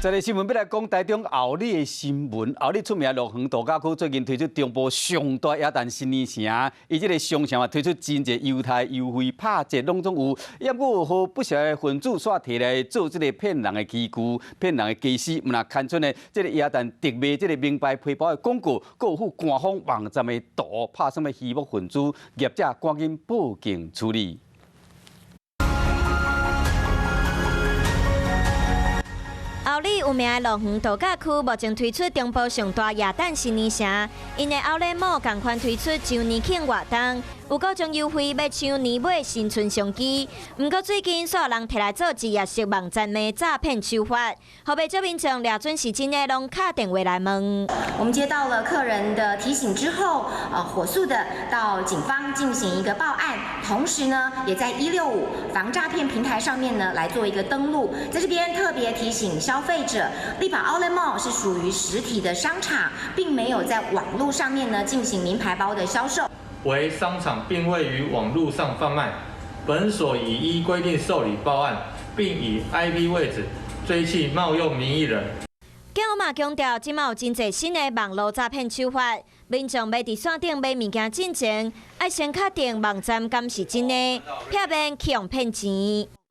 這个新聞欲來講台中后里的新聞。后里出名樂園度假區最近推出中部上大耶誕新年城，伊這个商場嘛推出真濟優待優惠拍折攏總有，猶閣有予不肖的分子煞提來做這个騙人的器具、騙人的家私，毋但牽出呢這个耶誕特賣這个名牌皮包的廣告，閣有附官方網站的圖，拍算欲魚目混珠，業者趕緊報警處理。后里有名的樂園度假區，目前推出中部上大耶誕新年城，𪜶的 Outlet Mall 仝款推出周年慶活動，有各種優惠，欲搶年尾新春商機。毋過最近，煞有人提來做置入式網站的詐騙手法，予袂少民眾掠準是真的，攏敲電話來問。我們接到了客人的提醒之後，火速的到警方進行一個報案，同時呢，也在165防詐騙平台上面呢來做一個登錄。在這邊特別提醒消費者，麗寶 Outlet Mall 是屬於實體的商場，並沒有在網絡上面呢進行名牌包的銷售。為商場並未於網絡上販賣，本所已依規定受理報案，並以 IP 位置追緝冒用名義人。警方嘛強調，這馬有真濟新的網路詐騙手法，民眾欲佇線頂買物件進前，愛先確定網站敢是真的，避免去予騙錢。